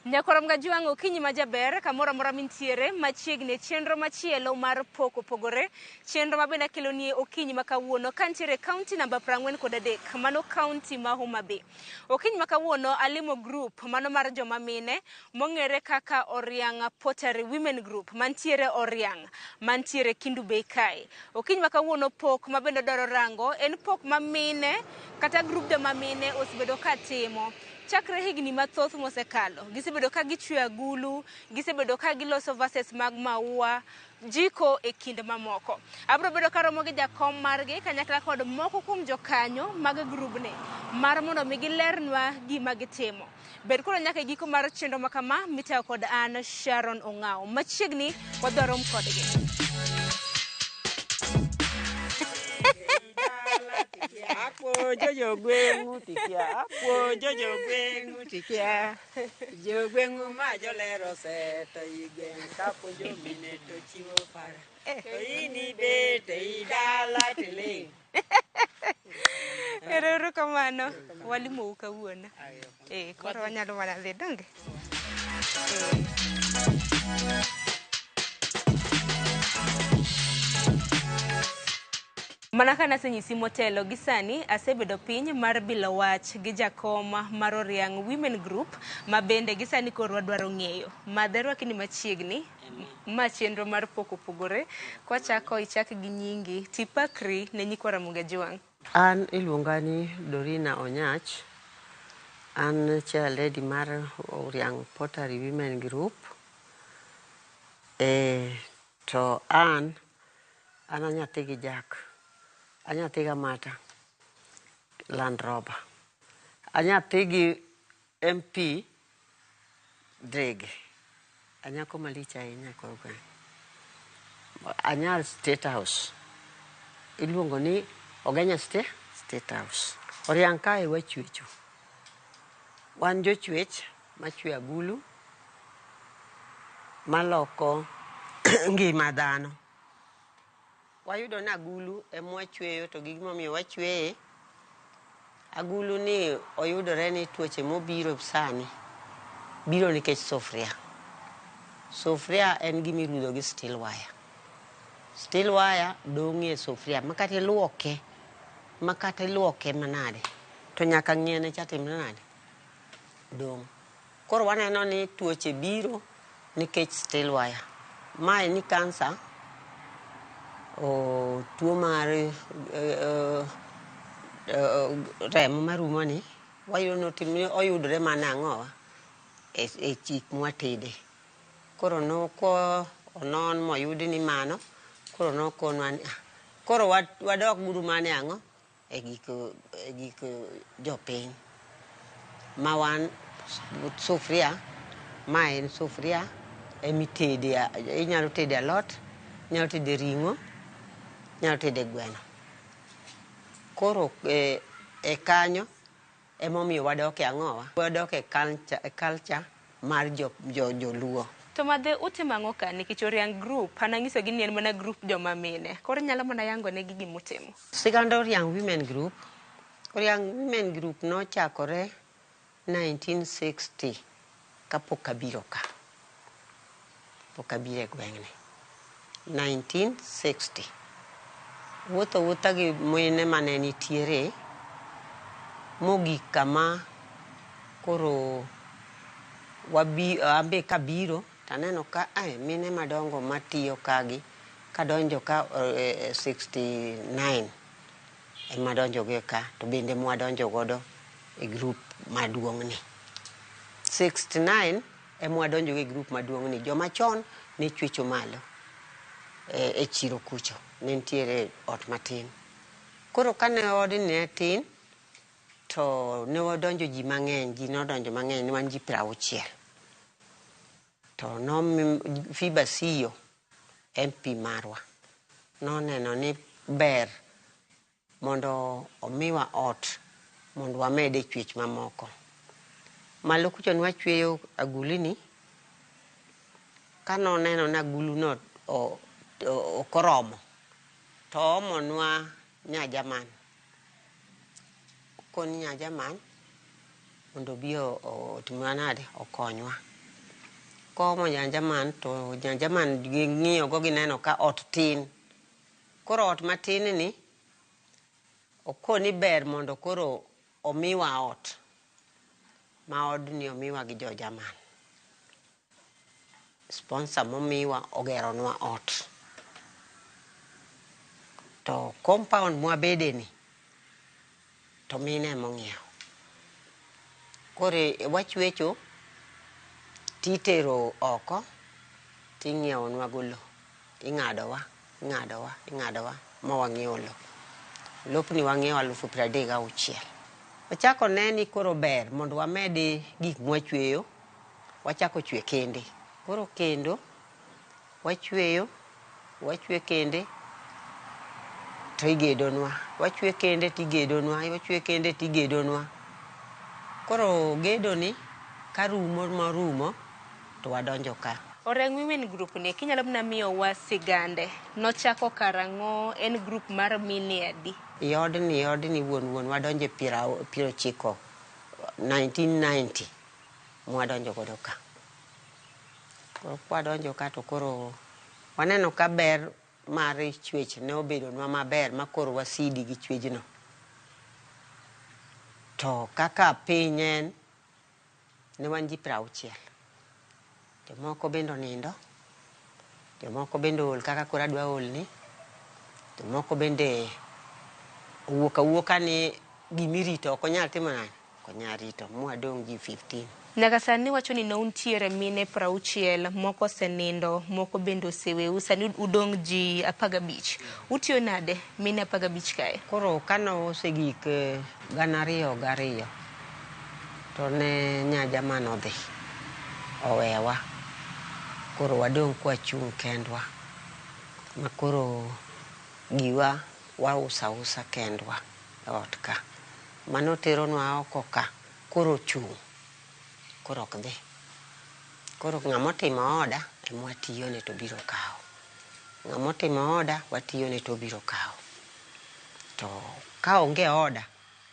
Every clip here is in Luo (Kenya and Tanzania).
Nyakorom Gajwang' okinyi ma jaber kamoro amora mintiere machiegni e chenro machielo mar pok opogore chenro ma bende akeloni okinyi ma kawuono kantiere e kaunti namba 43 mano kaunti ma Homa Bay. Okinyi ma kawuono alimo group mano mar joma mine mong'ere kaka Oriang' Pottery Women Group mantiere Oriang' mantiere Kendu Bay kae. Okinyi ma kawuono pok ma bende dwaro rango en pok ma mine kata group joma mine osebedo ka timo chakre higni mathoth mosekalo. Gisebedo ka gichwe agulu, gisebedo ka giloso vases mag maua, jiko e kind mamoko. Abiro bedo karomo gi jakom margi kanyakla kod moko kuom jokanyo mag grubni mar mondo mi gilernwa gima gitimo. Bed koro nyaka e giko mar chenro ma kama mitayo kod an Sharon Ong'awo. Machiegni wadwa rom kodgi. Apuonjo jogweng'u tikia, apuonjo jogweng'u tikia. Jogweng'u ma joler oseto i gweng' kapuonjo mine to chiwo paro. To in ibet ei dala tiling'. Ero uru kamano. Walimou kawuono. Eh, koro wanyalo mana dhi donge? Eh. Mana ka nasenyisi motelo gi sani asebedo piny mar bilo wach gi jakom mar Oriang' Women Group ma bende gi sani koro wadwaro ng'eyo. Madhe rwaki ni machiegni ma chenro mar pok opogore. Kwachako ichak gi nyingi tipakri ne nyikwa Ramogi Ajwang'. An iluonga ni Dorina Onyach. An chair lady mar Oriang' Pottery Women Group. E, to an a nyathi gi Jack. Anyathi gi Amata Land Rover. Anyathi gi MP Drege. Anyako malich ahinya e kor gweng'. Anyar State House. Iluongo ni Ogenya State House. Oriang' kae wachwecho. Wan jochwech machwe agulu maloko ngima dhano. Wayudo ni agulu ema wachweyo to gi gimomiyo wachweye, agulu ni oyudore ni tuoche mobiro sani biro nikech sufria. Sufria en gima irudho gi steel wire. Steel wire dong' e sufria makata iluoke, makata iluoke manade, to nyaka ng'iene cha timre nade? Dong'. Koro waneno ni tuoche biro nikech steel wire. Mae ni kansa, o tuo mar remo marumo ni, wayudo ni oyudore mana ang'owa e gik mwatede. Koro noko onon moyudi ni mano, koro nokonwa ni ah, koro wadok guru mana e ang'o? E gik jopiny. Ma wan sufria, ma en sufria emitede, inyalo tede alot, inyalo tede ring'o, inyalo tede gweno. Koro e kanyo emomiyo wadok e ang'owa? Wadok e culture mar joluo. To madhe utimo ang'o ka nikech Oriang' Group an ang'isogi ni en mana group joma mine. Koro inyalo mana yango negi gimutimo. Sigand Oriang' Women Group, Oriang' Women Group nochakore 1960 kapok abiro ka. Pok abiro e gweng'ni. 1960. Wuotho awuotha gi mine mane nitiere mogik kama koro ambe kabiro taneno ka mine madongo matiyo kagi kadonjo ka 69 ema donjo go ka to bende mwadonjo godo e group maduong' ni. 69 ema wadonjo go e group maduong' ni. Joma chon ne chwecho malo e chiro kucho. Ne nitiere ot matin. Koro kane odni ne tin to ne wadonjo ji mang'eny, ji nodonjo mang'eny, ne wan ji 60. To Phoebe Asiyo MP marwa noneno ni ber mondo omiwa ot mondo wamede chwech mamoko. Malo kucho ne wachweyo agulini, kanoneno ni agulu no ok oromo, to oomonwa nya Jerman. Okoni nya Jerman mondo obi otimnwa nade? Okonywa. Komo Nyanjaman to Nyanjaman ging'iyo go gineno ka ot tin. Koro ot matin ni okoni ber mondo koro omiwa ot. Ma odni omiwa gi jo German. Sponsor momiwa ogeronwa ot. To compound mwabede ni to mine emong'iewo. Koro wachwecho titero oko ting'iewonwa go lo. Ing'adowa, ing'adowa, ing'adowa ma wang'iew lo. Lopni wang'iewo 36,000. Ochako ne ni koro ber mondo wamedi gik mwachweyo, wachako chwe kende. Koro kendo wachweyo, wachwe kende to igedonwa. Wachwe kende tigedonwa, wachwe kende tigedonwa. Koro gedo ni karumo morumo to wadonjo ka. Orang Women Group ni kinyalo mana miyowa sigande. Nochako karang'o? En group mar mine adi? I odni odni wuon wuon wadonje 90 1990 mwadonjo godo ka. Koro kwadonjo ka to koro waneno ka ber mar chwech ne obedonwa maber ma koro wasidi gi chwejno. To kaka piny en, ne wan ji 60. Jomoko bende onindo, jomoko bende ool kaka koro adwa ol ni, jomoko bende owuok awuoka ni gimirito ok onyal timo nade, ok onyal rito mwadong' ji 15. Nyaka sani wacho ni ne untiere mine 60, moko osenindo, moko bende oseweu, sani udong' ji 15. Utiyo nade mine 15 kae? Koro kane osegik 2002 to ne Nyajaman odhi owewa. Koro wadong' kwachung' kendwa ma koro giwa wauso ausa kendwa e ot ka. Mano teronwa oko ka koro ochung' koro ok dhi. Koro ng'ama otimo order ema watiyone to biro kawo. Ng'ama otimo order watiyone to obiro kawo. To ka onge order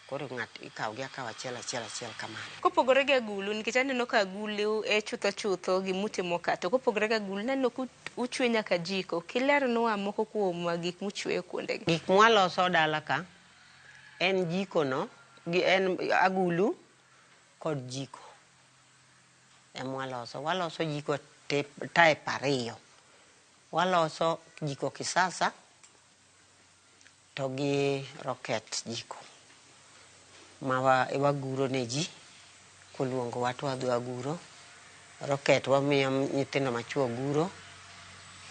koro ng'at ikawo gi akawa achiel achiel achiel kamano. Kopogore gi agulu, nikech aneno ka agulu e chutho chutho gimutimo ka, to kopogore gi agulu naneno ka uchwe nyaka jiko. Kilernwa moko kuom gik muchweyo kuondegi. Gik mwaloso dala ka en jiko no, gi en agulu kod jiko emwaloso. Waloso jiko type ariyo. Waloso jiko kisasa to gi rocket jiko ma waguro ne ji koluongowa to wadhi waguro. Rocket wamiyo nyithindo machuo guro,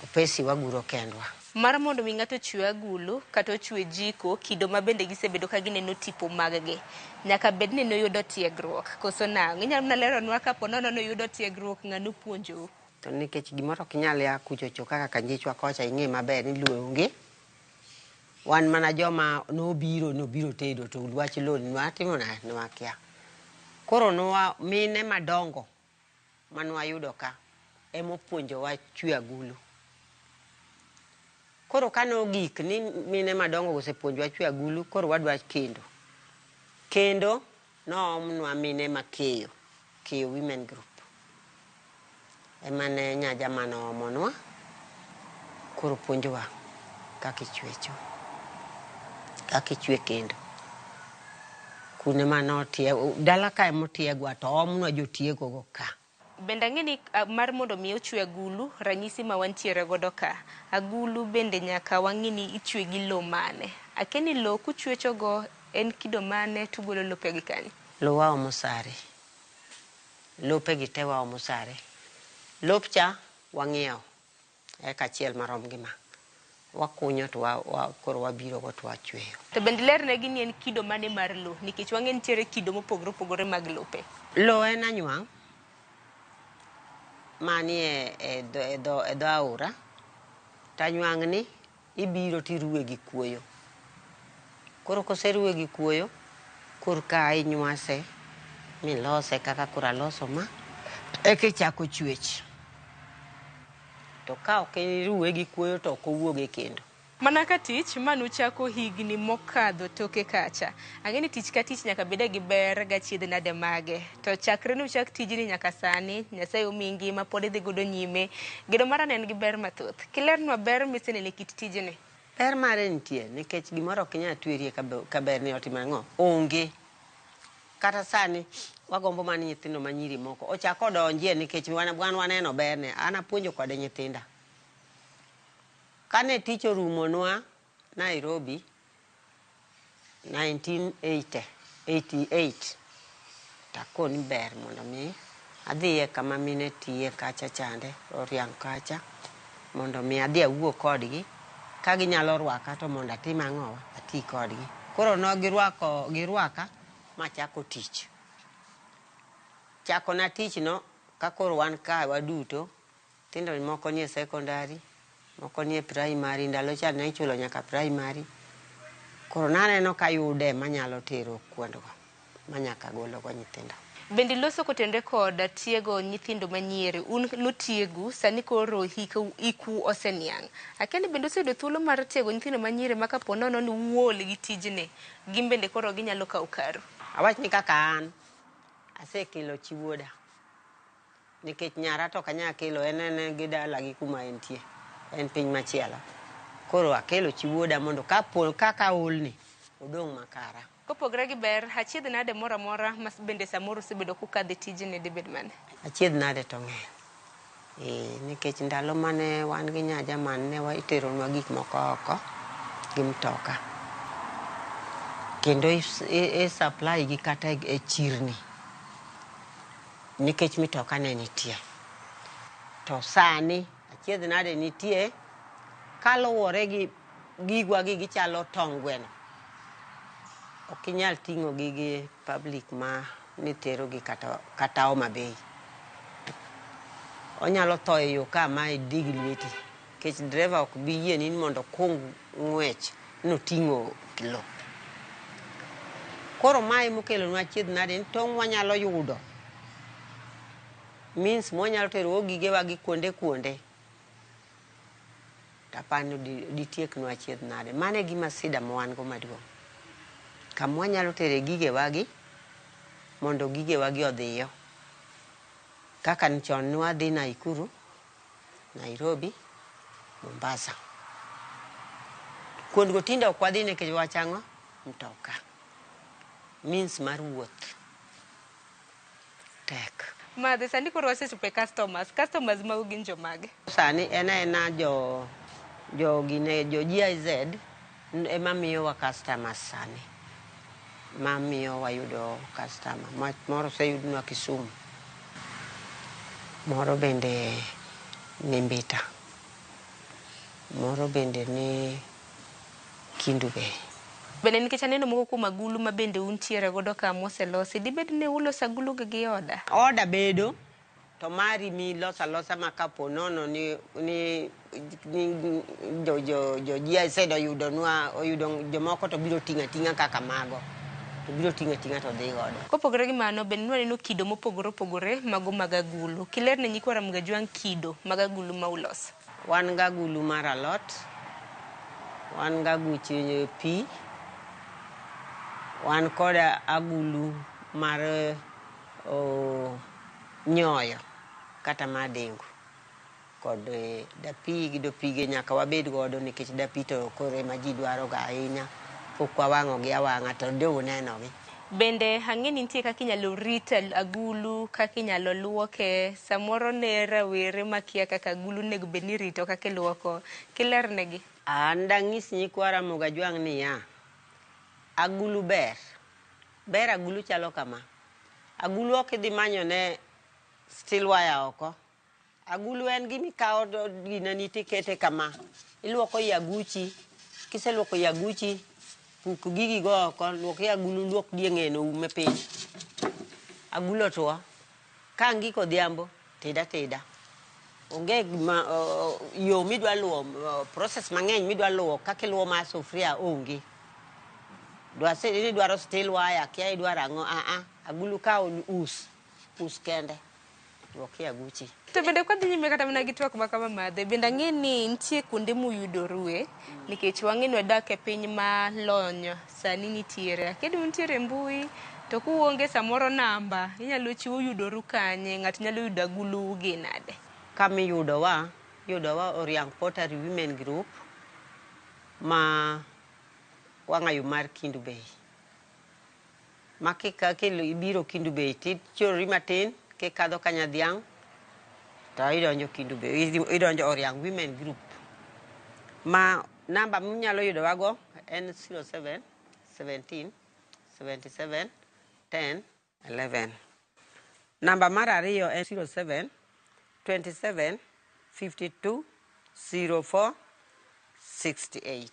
opesi waguro kendwa. Mar mondo mi ng'ato ochwe agulu kata ochwe jiko, kido ma bende gisebedo ka gineno tipo mag gi, nyaka bed ni noyudo tiegruok, koso nang'o? Inyalo mana leronwa kapo nono noyudo tiegruok, ng'ano puonjou? To nikech gimoro ok inyal ya kuchocho kaka Kanjichwa kocha ing'e maber ni lo onge. Wan mana joma nobiro nobiro tedo to wach lo nwatimo nade nwakia. Koro nwa mine madongo manwayudo ka emopuonjowa chwe agulu. Koro kane ogik ni mine madongo osepuonjowa chwe agulu, koro wadwa kendo. Kendo noomnwa mine makeyo, Keyo Women Group. Ema ne Nyajaman oomonwa, koro puonjowa kaka ichwecho, kaka ichwe kendo. Kune manotie, dala ka emotiegwa to oomnwa jotiego go ka. Bende ang'e ni mar mondo mi ochwe agulu, ranyisi ma wantiere godo ka, agulu bende nyaka wang'i ni ichwe gi lo mane. Akia ni lo kuchwecho go en kido mane tugolo lope gi kanye? Lo waomo sare. Lope gi te waomo sare. Lop cha wang'iewo eka achiel marom gi ma. Wakunyo to koro wabiro go to wachweyo. To bende lernegi ni en kido mane mar lo, nikech wang'e nitiere kido mopogore opogore mag lope. Lo en anywang' manie e dho aora. To anywang' ni ibiro tiruwe gi kuoyo. Koro koseruwe gi kuoyo, korka inywase milose kaka koro aloso ma, eka ichako chwech. To ka ok iruwe gi kuoyo to ok owuog e kendo. Mana ka tich manuchako higni mokadho toke kacha. Ang'e ni tich ka tich nyaka bede gi ber gachiedh nade mage. To chakre nuchak tijni nyaka sani, Nyasaye omiyi ngima pod idhi godo nyime. Gedo mara ne en gi ber mathoth. Kilernwa ber miseneno e kit tijni. Ber mare nitie nikech gimoro ok inyal twerie ka ber ni otimo ang'o? Onge. Kata sani wagombo mana ni nyithindo manyiri moko ochak odonjie nikech wan waneno berne. An apuonjo kode nyithinda. Kane tich orumonwa Nairobi 1980 88 takoni ber mondo mi adhiye kama mine tiye kacha chande Oriang' kacha mondo mi adhi awuo kodgi ka ginyalo rwaka to mondo atim ang'owa ati kodgi. Koro no girwako girwaka machako tich. Chako na tich no ka koro wan ka waduto nyithindo moko nie secondary moko nie primary ndalo cha ne ichulo nyaka primary. Koro naneno kayude manyalo tero kuondgo manyaka golo go nyithindo. Bende iloso kotenore kod tiego nyithindo manyiri. Un notiegu, sani koro hiku oseniang'. Akia ni bende useyudo thuolo mar tiego nyithindo manyiri ma kapo nono ni uol gi tijni, gin bende koro ginyalo kawo karu. Awach ni kaka an asekelo chi wuoda nikech nyara to ok anyal kelo en en gi dalagi kuma entie en piny machielo. Koro akelo chi wuoda mondo kapo kaka aolni odong' makara. Kopogore gi ber, achiedh nade moro amora ma bende samoro usebedo kukadhe tijni dibed mane? Achiedh nade to ng'eny. Ee, nikech ndalo mane wan gi nya Jerman ne iteronwa gik moko oko gi mtoka. Kendo i supply gi kata e chirni nikech mitoka ne nitie. To sani achiedh nade nitie kaluwore gi gigwa gi gichalo tong' gweno. Ok inyal ting'o gi gi public ma nitero gi kata Homa Bay. Onyalo tho e yo ka ma idi gi lweti nikech driver ok bi yieni ni mondo okung ng'wech noting'o lo. Koro mae emokelonwa achiedh nade ni tong' wanyalo yudo means mwanyalo tero go gigewa gi kuonde kuonde tapani ditieknwa achiedh nade. Mano e gima sida ma wan go maduong'. Kama wanyalo tere gigewagi mondo gigewagi odhiyo. Kaka chon ne wadhi Nakuru, Nairobi, Mombasa. Kuondgo tinde ok wadhi nikech wach ang'o? Mtoka. Means mar wuoth tek. Madhe, sani koro wasechopo e customers. Customers magu gin jomage? Sani en aena jo gine jo GIZ ema miyowa customers sani. Mamiyo wayudo customer. Moro oseyudnwa Kisumu. Moro bende ni Mbita. Moro bende ni Kendu Bay. Bende nikech aneno moko kuom agulu ma bende untiere godo ka moselosi, dibed ni uloso agulu gi gi order? Order bedo to mari miloso alosa ma kapo nono ni jo GIZ oyudonwa oyudo jomoko to biro ting'o ating'a kaka mago. To biro ting'o ating'a to dhi godo. Kopogore gi mano, bende nwaneno kido mopogore opogore mago mag agulu. Kiler ne nyikwa Ramogi Ajwang' kido mag agulu ma uloso. Wan gagulu mar alot, wan gaguch pi, wan kod agulu mar nyoyo kata mar dengu kod dapi gi dopige nyaka wabed godo nikech dapi to koro ema ji dwaro ga ahinya. Pok wawang'o gi awang'a to de uneno gi. Bende ang'e ni nitie kaka inyalo rit agulu, kaka inyalo luoke. Samoro ne rawere makia kaka agulu onego bed ni irito kaka iluoko. Kilernegi. An dang'is nyikwa Ramogi Ajwang' niya, agulu ber. Ber agulu chalo kama. Agulu ok idhi manyo ne steel wire oko. Agulu en gima ikawo gineni tikete kama. Iluoko i aguchi. Kiseluoko i aguchi, puk gigi go oko, luok i agulu, luok dieng'e no ume piny. Agulu otuo. Ka ang' giko odhiambo, ted ateda. Onge gima yo midwa luwo process mang'eny midwa luwo kaka iluwo mar sufria onge. Dwasi ni idwaro steel wire kia idwaro ang'o, agulu ka us, us kende. Luokie aguchi. To bende kwadhi nyime kata mana gi twak ma kama madhe, bende ang'e ni nitie kuonde muyudorue, nikech wang'e ni wadak e piny ma lony sani nitiere. Akia ni untiere e mbui, to kuonge samoro namba, inyalo chiw uyudoru kanye, ng'ato nyalo yudo agulu gi nade? Kama iyudowa, iyudowa Oriang Pottery Women Group ma wang'ayo mar Kendu Bay. Ma kika ibiro Kendu Bay tichorori matin kikadho Kanyadhiang' to idonjo Kendu Bay, idonjo Oriang Women Group. Ma namba munyalo yudowago en 07 17 77 10 11. Namba mar ariyo en 07 27 52 04 68.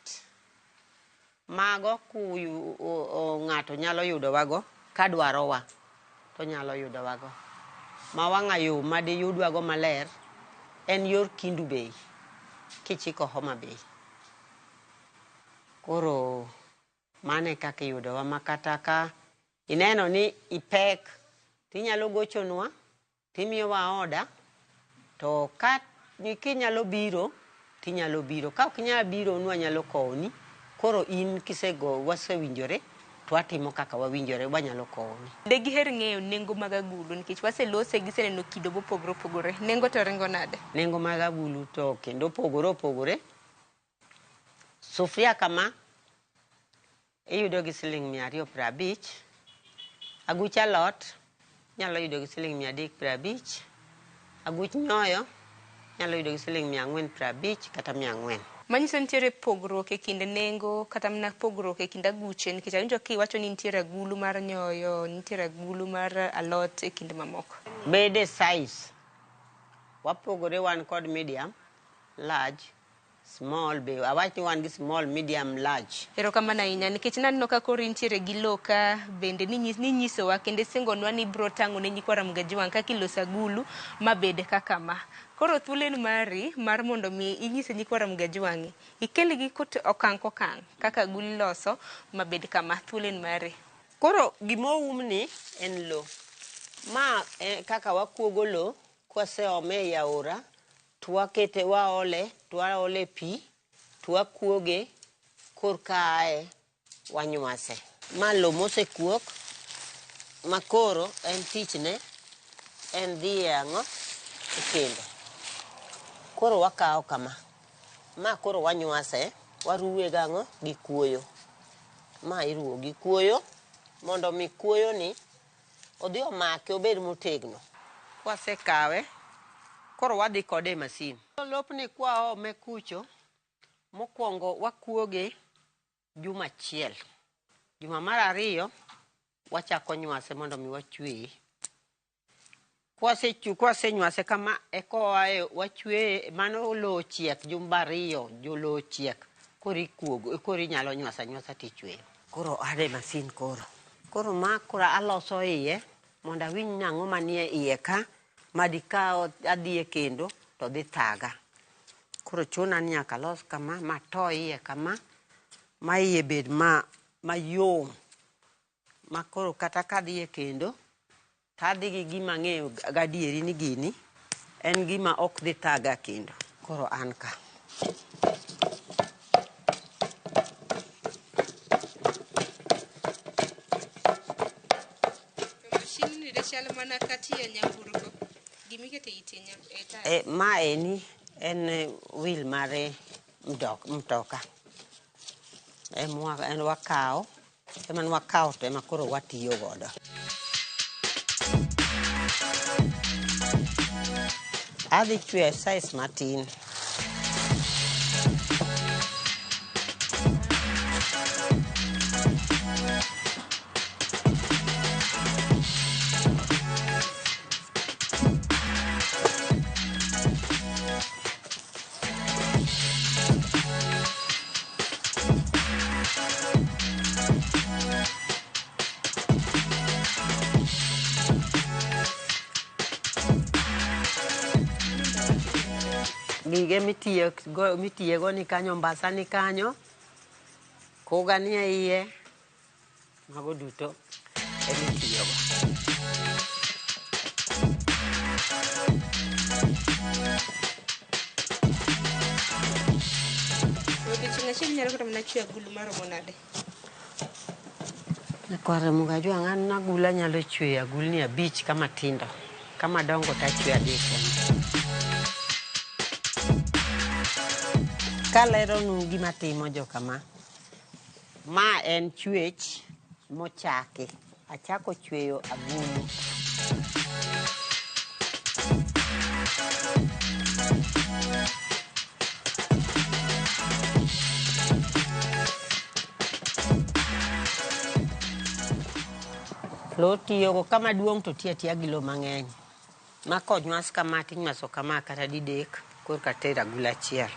Mago kuyu ng'ato nyalo yudowago kadwarowa to nyalo yudowago. Ma wang'ayo madiyudwago maler en yor Kendu Bay kichiko Homa Bay. Koro mano e kaka iyudowa ma kata ka ineno ni ipek tinyalo gochonwa timiyowa order to ka kinyalo biro tinyalo biro ka ok inyal biro nwanyalo kowoni koro in kisego wasewinjore to watimo kaka wawinjore wanyalo kowoni. De giher ng'eyo nengo mag agulu nikech waselose giseneno kido mopogore opogore. Nengo to ringo nade? Nengo mag agulu to kendo opogore opogore. Sufria kama iyudo gi siling 250. Aguch alot inyalo yudo gi siling 350. Aguch nyoyo inyalo yudo gi siling 450 kata 400. Manyiso nitiere pogruok e kind nengo kata mana pogruok e kind aguche nikech awinjo kiwacho ni nitiere agulu mar nyoyo, nitiere agulu mar alot e kind mamoko. Bede size wapogore wan kod medium, large, small be awach ni wan gi small, medium, large. Erokamano ahinya nikech naneno ka koro intiere gi lo ka bende ninyisowa kendo isingonwa ni ibiro tang'o ne nyikwa Ramogi Ajwang' kaka iloso agulu mabed kaka ma. Koro thuolo en mari mar mondo mi inyise nyikwa Ramogi Ajwang' ikelgi okang' kokang' kaka agulu iloso mabed kama. Thuolo en mari. Koro gimoum ni en lo. Ma kaka wakuogo lo kwaseome ei aora to wakete waole to waole pi to wakuoge korka ae wanywase. Ma lo mosekuok ma koro en tichne en dhi e ang'o? E kendo. Koro wakawo kama. Ma koro wanywase, waruwe gang'o? Gi kuoyo. Ma iruwo gi kuoyo mondo mi kuoyo ni odhi omake obed motegno. Kwasekawe, koro wadhi kode e masin. Lopni kwaome kucho, mokwongo wakuoge juma achiel. Juma mar ariyo, wachako nywase mondo mi wachweye. Kwasenywase kama eka oae wachweye, mano lo ochiek jumbe ariyo, lo ochiek. Koro ikuogo, koro inyalo nywasa anywasa tichweyo. Koro adhi e masin koro. Koro ma koro aloso iye mondo awinj ni ang'o manie iye ka madika adhi e kendo to dhi thaga. Koro chuna ni nyaka alos kama mato iye kama ma iye bed ma mayom ma koro kata kadhi e kendo tadhi gi gima ang'eyo gadieri ni gini en gima ok dhi thaga kendo. Koro an ka. Mashin ni chal mana kati ya nyamburko. Gimikete ite e taya. Ma eni en wheel mar mtoka. En wakawo, ema nwakawo to ema koro watiyo godo. Adhi chweyo size matin. Gige mitiyego ni kanyo, mbasa ni kanyo, kuga ni e iye, mago duto emitiyogo. Odiochieng' achiel inyalo kata mana chweyo agulu maromo nade? Nyakwar Ramogi Ajwang' an agulu anyalo chweyo agulni abich ka matindo, ka madongo to achweyo adek kende. Kaleronu gima timo jokama, ma en chwech mochaki. Achako chweyo agulu. Lo tiyogo kama duong' to tiyo atiya gi lo mang'eny. Ma konywas kama tinywaso kama kata didek korka ter agulu achiel.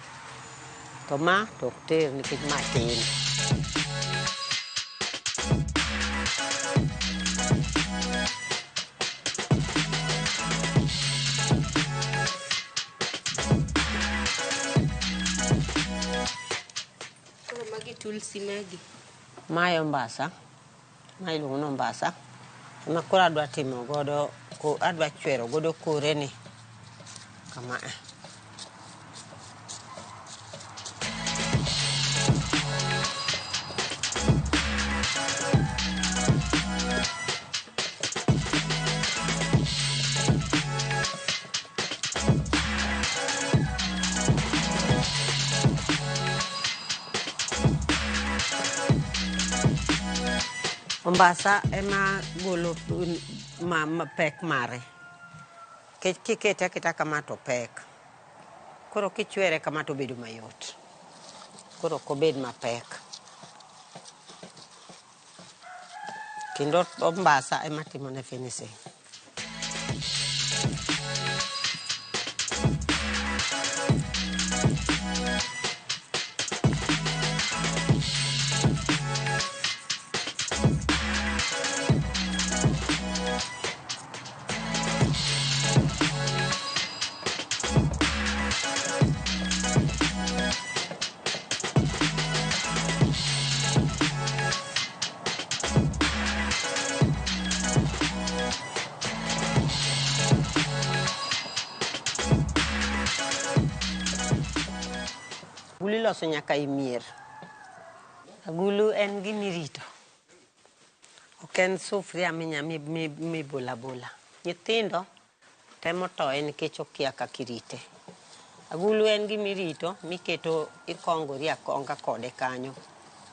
To ma to ok ter nikech ma tin. Koro magi tulsi magi. Mae ombasa. Ma iluongo ni ombasa. Ema koro adwa timo godo, adwa chwero godo kore ni. Kama e. Ombasa ema golo ma pek mare. Nikech kikete aketa kama to opek. Koro kichwere kama to obedo mayot. Koro ok obed mapek. Kendo ombasa ema timone finishing. Agulu iloso nyaka e mier. Agulu en gima irito. Ok en sufria mibolo abola. Nyithindo temo toye nikech okia kaka irite. Agulu en gima irito miketo ikongori akonga kode kanyo.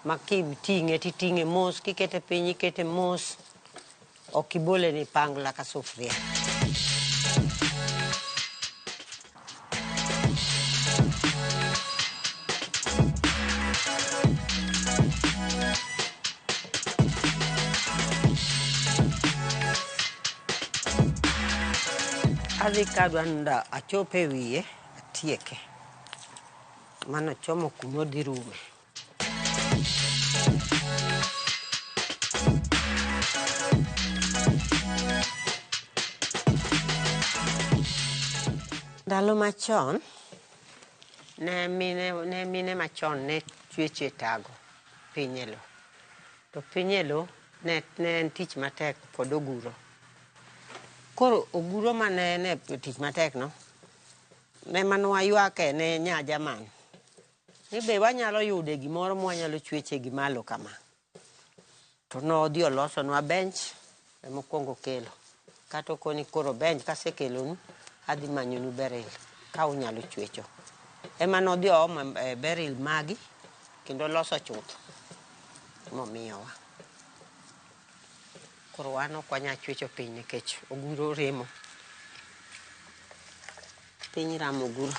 Ma kiting'e titing'e mos, kikete piny ikete mos. Ok ibole ni pangla ka sufria. Adhi kadwa ni mondo achop e wiye atieke. Mano chomo kuma odhi rume. Ndalo machon, ne mine machon ne chwecho e tago piny e lo. To piny e lo ne en tich matek kod oguro. Koro oguro mane en e tich matek no, ne manwaywake ne nya Jerman. Ni be wanyalo yude gimoro mwanyalo chweche gi malo kama. To nodhi olosonwa bench emokwongo okelo. Kata okoni koro bench kasekelonu, adhi manyonu beril ka unyalo chwecho. Ema nodhi oomo beril magi kendo oloso chuth momiyowa. Koro wan ok wanyal chwecho piny nikech oguro remo. Piny ramo oguro.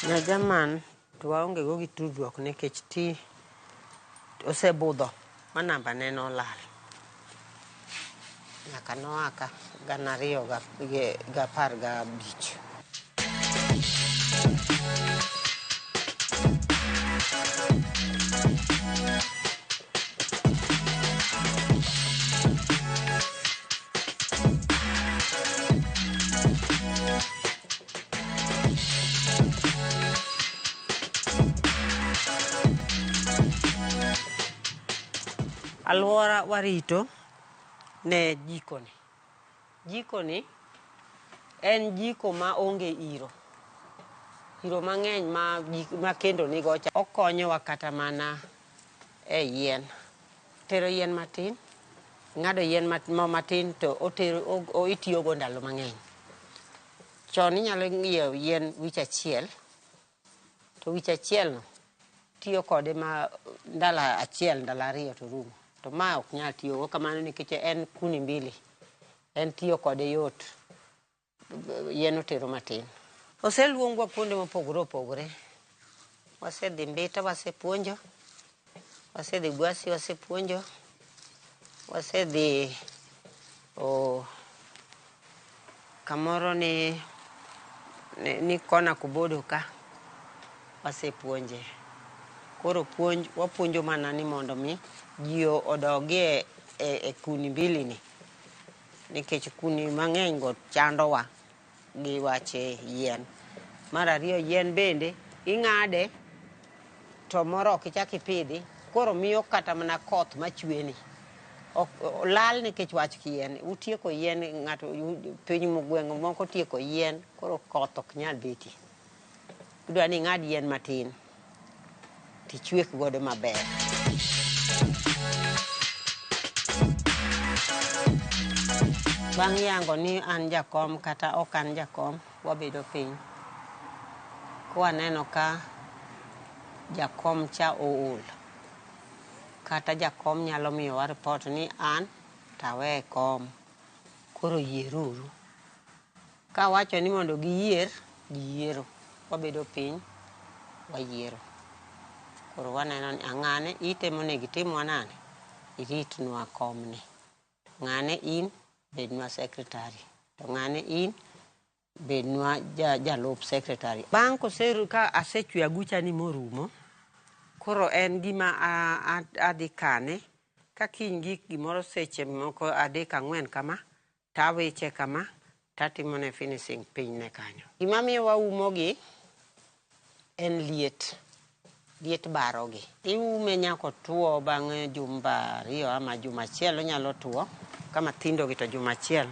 Nya Jerman to waonge go gi tudruok nikech ti osebudho ma namba ne nolal. Nyaka noa ka 2015. Alwora warito ne jikoni. Jikoni en jiko ma onge iro. Iro mang'eny ma ma kendo nigo cha okonyowa kata mana e yien. Tero yien matin, ing'ado yien matin to otero itiyogo ndalo mang'eny. Chon inyalo ng'iewo yien wich achiel, to wich achiel no tiyo kode ma ndalo achiel ndalo ariyo to rumo. To ma ok nyal tiyogo kamano nikech en kuni mbili. En tiyo kode yot. Yien otero matin. Oseluongwa kuonde mopogore opogore. Wasedhi Mbita wasepuonjo. Wasedhi Gwasi wasepuonjo. Wasedhi kamoro ni kona Kobodo ka wasepuonje. Koro puonj wapuonjo mana ni mondo mi ji odogie e kuni mbili ni. Nikech kuni mang'eny go chandowa gi wach yien. Mar ariyo yien bende ing'ade to moro ok ichak ipidhi koro miyo kata mana koth machwe ni lal nikech wach yien. Utieko yien ng'ato piny gweng' moko otieko yien koro koth ok nyal betie. Idwa ni ing'ad yien matin tichwek godo maber. Bang' yango ni an jakom kata ok an jakom, wabedo piny. Kwaneno ka jakom cha ool, kata jakom nyalo miyowa report ni an tawe kom, koro yieruru. Kawacho ni mondo giyier, giyiero. Wabedo piny, wayiero. Koro waneno ni ng'ane itemo onego itimwa nade? Iritnwa komni. Ng'ane in bednwa secretary. To ng'ane in bednwa jalup secretary. Bang' ka asechweyo agucha ni morumo, koro en gima adhi kane. Ka kiny gik gimoro seche moko 3 4 kama, tawiche kama, tatimone finishing piny ne kanyo. Gima miyo waumo gi en liet. Liet barogi. Iume nyaka otuo bang' jumba 2 ama juma 1 onyalo tuo. Ka mathindo gi to juma 1,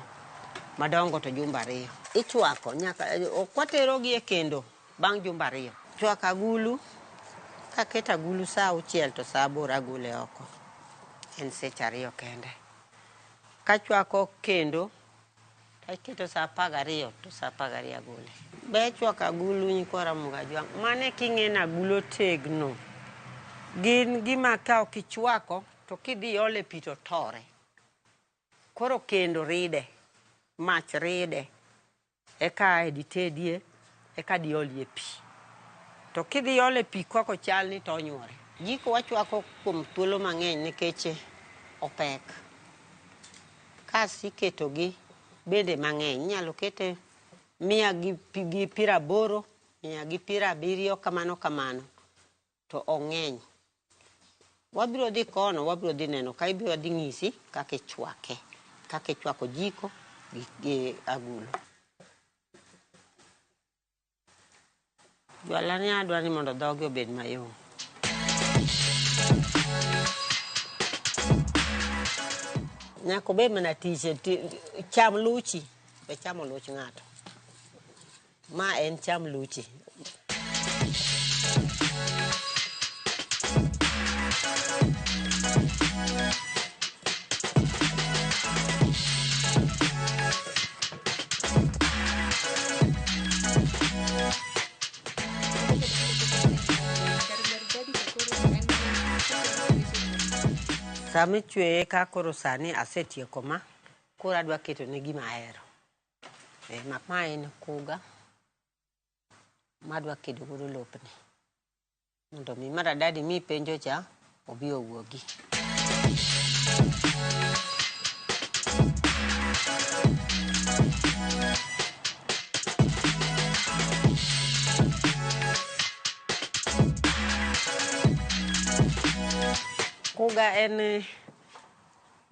madongo to jumba 2. Ichwako nyaka ok watero gi e kendo bang' jumba 2. Chwako agulu, kaketo agulu saa 6 to saa 8 agole oko. En seche 2 kende. Kachwako kendo, aketo saa 12 to saa 12 agole. Ber chwako agulu nyikwa Ramogi Ajwang'. Mane king'e ni agulu otegno. Gin gima ka ok ichwako to kidhi iole pi to tore. Koro kendo ride, mach ride, eka ae ditedie, eka diolie pi. To kidhi ole pi kaka ochal ni to onywore. Jiko wachwako kuom thuolo mang'eny nikech opek. Kas iketogi bende mang'eny. Inyalo kete 180, 170 kamano kamano. To ong'eny. Wabiro dhi kono, wabiro dhi neno ka ibiro dhi ng'isi kaka ichwake. Kaka ichwako jiko gi agulu. Jwala ni adwa ni mondo dhoge obed mayom. Nyaka obed mana tich, cham luchi, be chamo luch ng'ato. Ma en cham luchi. Sama ichweye ka koro sani asetieko ma, koro adwa keto ne gima ahero. Ma en kuga madwa kedo godo lopni. Mondo mi maradadi mipenjo cha obi owuogi. Kuga en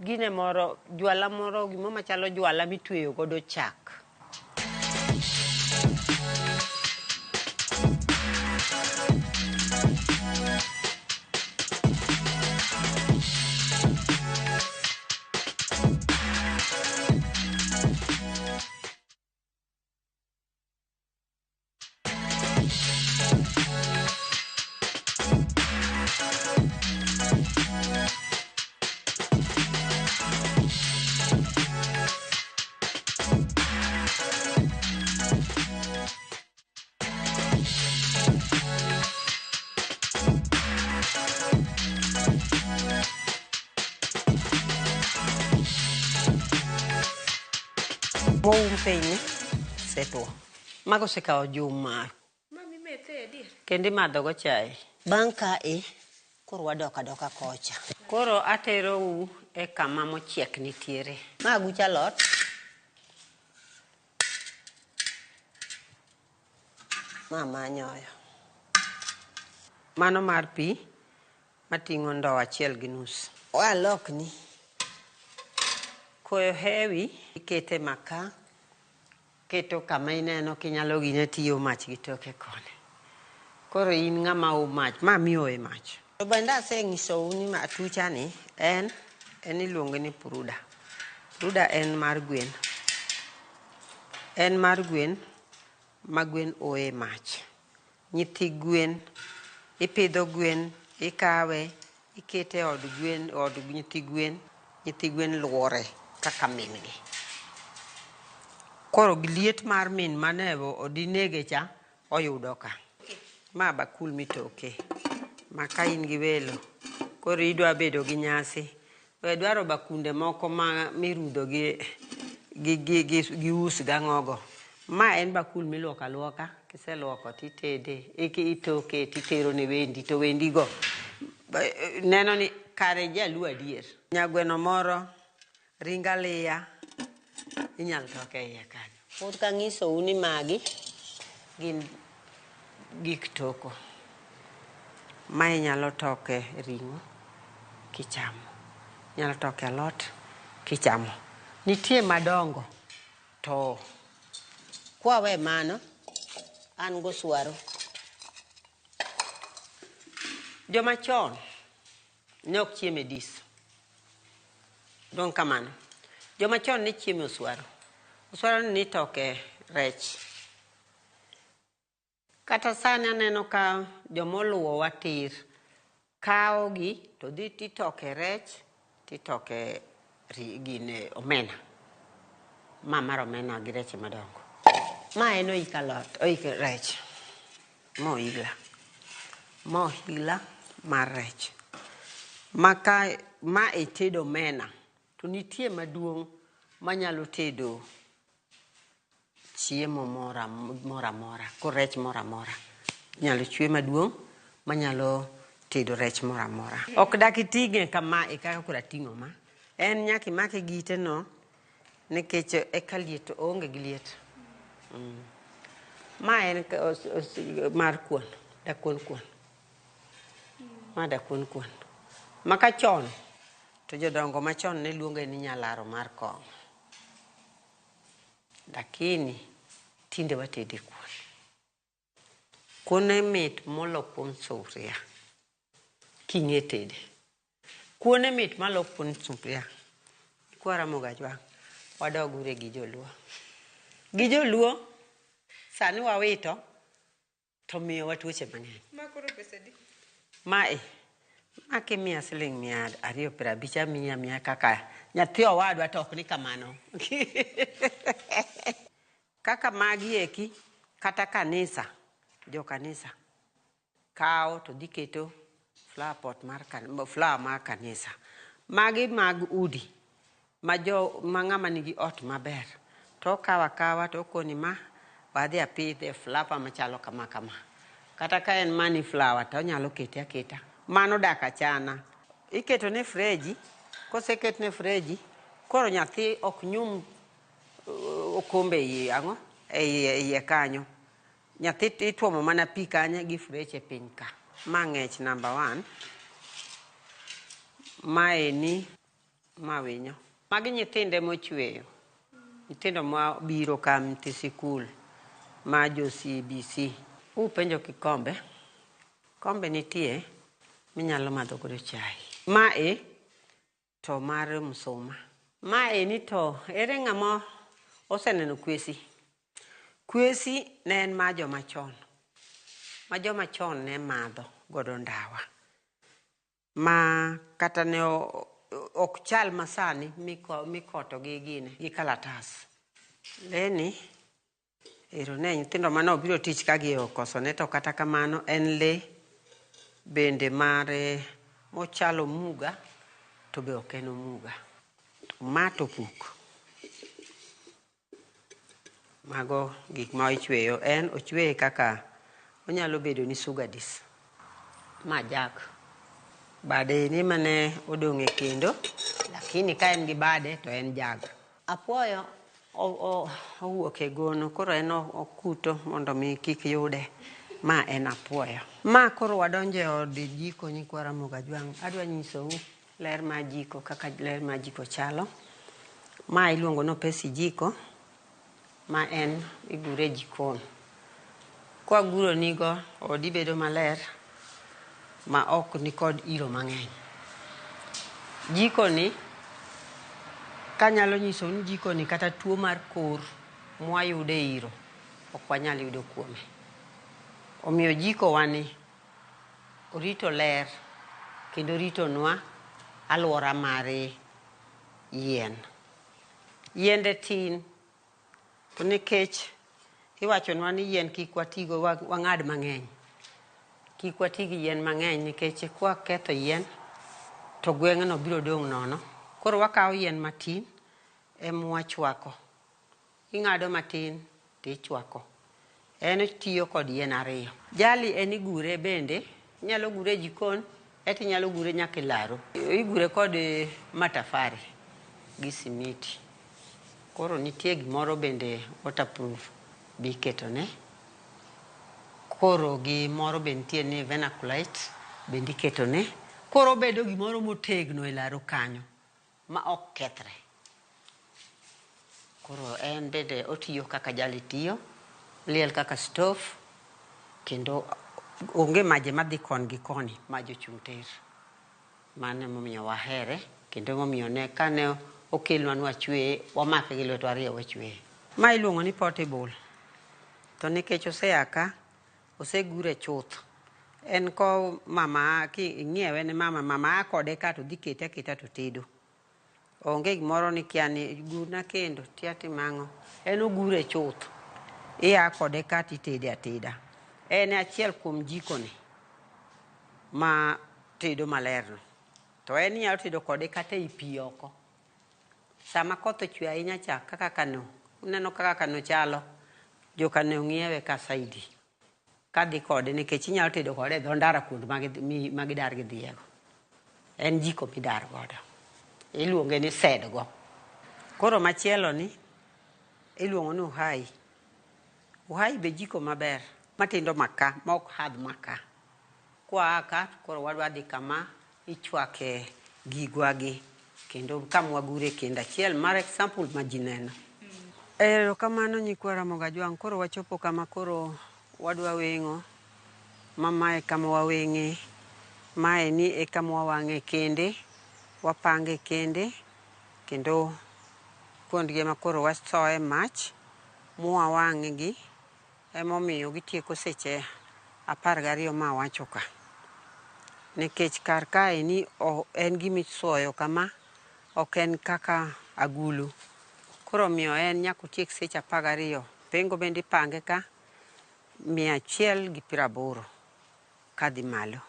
gine moro, jwala moro, gimoro machalo jwala mitweyo godo chak. Moum piny osetwo. Mago osekawo juma. Kendo imadho go chae. Bang' kae koro wadok adoka kocha. Koro aterou e kama mochiek nitiere. Ma aguch alot. Ma manyoyo. Mano mar pi mating'o ndowo achiel gi nus. Walokni. Koyo hewi ikete makaa. Keto kama ineno kinyalo gine tiyo mach gi toke koni. Koro in ng'ama o mach, ma mioye mach. To bende aseng'isou ni atucha ni en iluonge ni pruda. Pruda en mar gwen. En mar gwen ma gwen oye mach. Nyithi gwen, ipidho gwen, ikawe, ikete od gwen, od nyithi gwen, nyithi gwen luore kaka min gi. Koro liet mar min mane odinege cha oyudo ka. Ma bakul mitoke. Ma ka in gi welo, koro idwa bedo gi nyasi. We dwaro bakunde moko ma mirudho gi us gang'ogo. Ma en bakul miluoko aluoka, kiseluoko titede, itoke titero ne wendi to wendi go neno ni kare jaluo adier. Nyagweno moro, ring aliya, inyalo toke iye kanyo. Pod kang'isou ni magi gin gik toko. Ma inyalo toke ring'o kichamo. Inyalo toke alot kichamo. Nitie madongo to kwawe mano an goswaro. Joma chon ne ok chiem e dis. Dong' kamano. Joma chon ne chiemo e oswaro. Oswaro ni nitoke rech. Kata sani aneno ka jomoluwowa tir kawo gi to dhi titoke rech titoke gine omena. Ma mar omena gi rech madongo. Ma en oik alot, oik rech. Ma ohigla. Ma ohigla mar rech. Ma ka ma e tedo omena to nitie maduong' manyalo tedo chiemo moro amora, ko rech moro amora. Inyalo chwe maduong' manyalo tedo rech moro amora. Ok dak iting'e kama e kaka koro ating'o ma. En nyaka imake gi ite no nikech eka liet oonge gi liet. Ma en mar kuon, dakuon kuon. Ma dakuon kuon. Ma ka chon to jodongo machon ne luonge ni nyalaro mar kong'o. Lakini tinde watede kuon. Kuon mit molo kuon sufuria. King'e tede. Kuon mit malo kuon sufuria. Kwara Mogajwang', wadog ure gi joluo. Gi joluo sani wawito to miyowa tuoche mang'eny. Ma koro pesa adi? Mae ma kimiya siling 250 amiyi amiya kaka nyathi owadwa to ok ni kamano. Kaka magi eki kata kanisa, jo kanisa kawo to dhi keto flower pot mar flower mar kanisa. Magi mag udi ma jo ma ng'ama nigi ot maber to okawo akawa to okoni ma wadhi apidhe flower machalo kama kama. Kata ka en money flower to onyalo kete aketa. Mano dak achana. Iketo ne freji, koseket ne freji, koro nyathi ok nyum okombe iye ang'o? E iye kanyo. Nyathi ituomo mana pi kanyo gi freche piny ka. Ma ng'ech number 1. Maeni ma winyo. Magi nyithinde mochweyo. Nyithindo ma biro ka nyithi sikul ma jo CBC. Upenjo kikombe. Kombe nitie minyalo madho godo chai. Mae to mar msuma. Mae ni to ere ng'ama oseneno kwesi? Kwesi ne en mar joma chon. Ma joma chon ne madho godo ndawa. Ma kata ne ok chal masani mikoto gi gine gi kalatas. Leni ero ne nyithindo mane obiro tich ka gi okosone to kata kamano en le bende mare mochalo omuga to be ok en omuga. Ma to puk. Mago gik ma ichweyo. En ochweye kaka onyalo bedo ni sugar dish. Ma jug. Bade ni mane odong' e kendo, lakini ka en gi bade to en jug. Apuoyo owuok e gono koro en okuto mondo mi kik yude. Ma en apuoyo. Ma koro wadonjo e od jiko nyikwa Ramogi Ajwang'. Adwa nyisou ler mar jiko kaka ler mar jiko chalo. Ma iluongo ni opesi jiko ma en igure e jikon. Kwaguro nigo, odi bedo maler ma ok nikod iro mang'eny. Jiko ni kanyalo nyisou ni jiko ni kata tuo mar kor mwayudo e iro ok wanyal yudo kuome. Omiyo jiko wani orito ler kendo oritonwa aluora mar yien. Yiende tin to nikech iwachonwa ni yien kik watigo wang'ad mang'eny. Kik wati gi yien mang'eny nikech kwaketho yien to gweng'no biro dong' nono. Koro wakawo yien matin emwachwako. Ing'ado matin tichwako. En otiyo kod yien ariyo. Jali en igure bende, inyalo gure e jikon eti inyalo gure nyaka e laro. Igure kod matafari gi simiti. Koro nitie gimoro bende waterproof be iketone. Koro gi moro be nitie ni vernaculite bende iketone. Koro obedo gimoro motegno e laro kanyo ma ok kethre. Koro en bende otiyo kaka jali tiyo, oliel kaka stove kendo onge maje madhi koni gi koni, maj ochung' tir. Mano emomiyo wahere kendo emomiyo ne kane okelnwa ni wachweye, wamake gi lwetwa ariyo wachweye. Ma iluongo ni portable. To nikech osea ka, osegure chuth. En ko mama king'iewe ne mama, mama a kode ka to dhi kete aketa to tedo. Onge gimoro ni kia ni gurna kendo tia timo ang'o. En ogure chuth. Ia kode ka titede ateda. En e achiel kuom jiko ni ma tedo maler no. To en inyalo tedo kode kata ei pi oko. Sama koth ochwe ahinya cha kaka kano, uneno kaka kano chalo, jokano ng'iewe ka saidi. Kadhi kode nikech inyalo tedo kode e dho ndara kuond ma gidar gidhiye go. En jiko midar godo. Iluonge ni sedgo. Koro machielo ni iluongo ni uhai. Uhai be jiko maber matindo maka ma ok hadh maka. Kwa ka koro wadwa dhi kama ichwake gigwa gi kendo kama wagure kendo achiel mar example ma ji neno. Erokamano nyikwa Ramogi Ajwang', koro wachopo kama koro wadwa weng'o ma mae kama waweng'e, mae ni e kama wawang'e kende, wapange kende kendo kuondgi ema koro wasoye mach mwawang'gi emomiyo gitieko seche 12 ma awacho ka. Nikech kar kaeni en gima isuoyo kama, ok en kaka agulu. Koro omiyo en nyaka otiek seche 12. Pengo bende ipange ka 180 kadhi malo.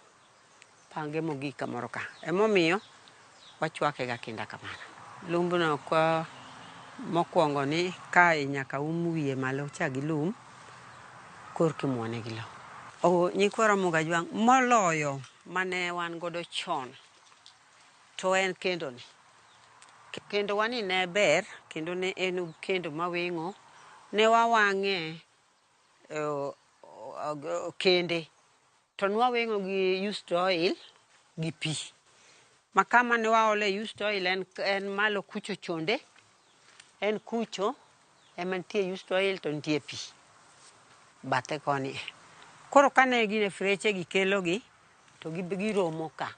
Pange mogik kamoro ka. Emomiyo wachwake ga kinda kamano. Lumbno kwa mokwongo ni kae nyaka um wiye malo cha gi lum korka imuone gi lo. Nyikwa Ramogi Ajwang' moloyo mane wan godo chon to en kendo ni. Kendo wani ne ber kendo ne en kendo maweng'o. Ne wawang'e kende to nwaweng'o gi used oil gi pi. Ma kama ne waole used oil en malo kucho chonde, en kucho ema nitie used oil to nitie pi bathe koni. Koro kane gine freche gi kelo gi to giromo ka.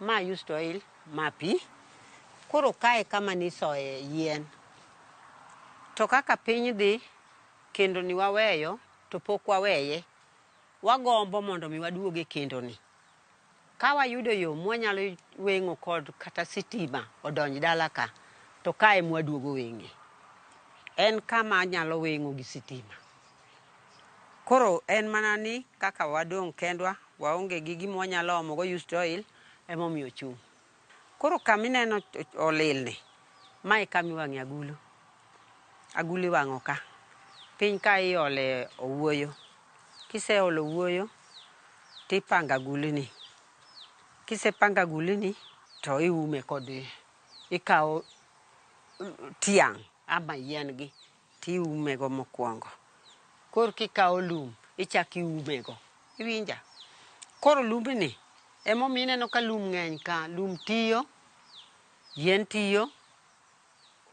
Ma used oil, ma pi. Koro kae kama nisoye yien. To kaka piny dhi, kendo ni waweyo to pok waweye. Wagombo mondo mi waduog e kendo ni. Ka wayudo yo mwanyalo weng'o kod kata sitima odonj dala ka, to kae mwaduogo weng'e. En kama nyalo weng'o gi sitima. Koro en mana ni kaka wadong' kendwa, waonge gi gima wanyalo omo go used oil, emomiyo ochung'. Koro kamineno olil ni, mae kama iwang'e agulu. Agulu iwang'o ka. Piny ka iole owuoyo. Kiseolo owuoyo tipango agulni. Kisepango agulni to iume kod ikawo tiang' ama yien gi tiume go mokwongo. Koro kikawo lum ichako iume go. Iwinja? Koro lumbni emomiyo ineno ka lum ng'eny ka. Lum tiyo, yien tiyo,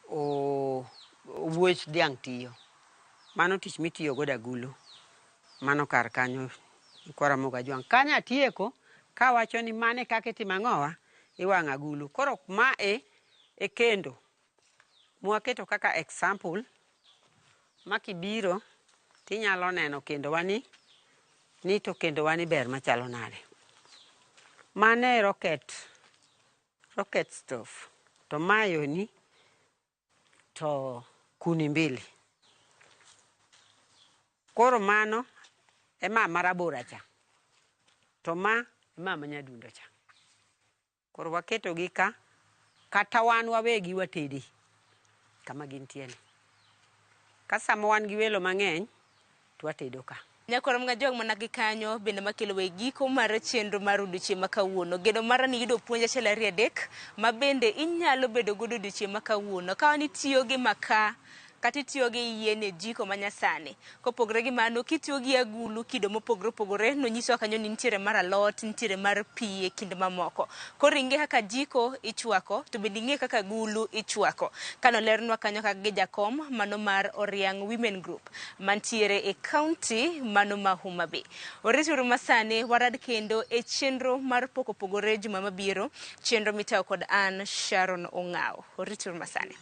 owuoch dhiang' tiyo. Mano tich mitiyo godo agulu. Mano kar kanyo nyikwa Ramogi Ajwang'. Kanyo atieko kawacho ni mano e kaka itimo ang'owa? Iwang'o agulu. Koro ma e kendo mwaketo kaka example ma kibiro tinyalo neno kendo wani ni to kendo wani ber machalo nade. Mano e rocket, rocket stove. To mayoni to kuni mbili. Koro mano e ma marabora cha. To ma e ma manyadundo cha. Koro waketo gi ka, kata wan wawegi watede kama gintie ni. Ka sama wan gi welo mang'eny, to watedo ka. Nyakwar Mgajwang' mana gi kanyo bende makelo e giko mar chenro mar odiochieng' ma kawuono. Geno mara ni yudo puonj achiel ariyo adek ma bende inyalo bedo godo odiochieng' ma kawuono. Ka wan itiyo gi makaa kata itiyo gi yien e jiko manyasani. Kopogore gi mano, kitiyo gi agulu kido mopogore opogore, nonyisowa kanyo ni nitiere mar alot, nitiere mar pi e kind mamoko. Koro ing'e kaka jiko ichwako, to bende ing'e kaka agulu ichwako. Kanoleronwa kanyo kaka gi jakom mano mar Oriang' Women Group mantiere e county mano ma Homa Bay. Warituru masani warad kendo e chenro mar pok opogore juma mabiro, chenro mitayo kod an Sharon Ong'aw. Warituru masani.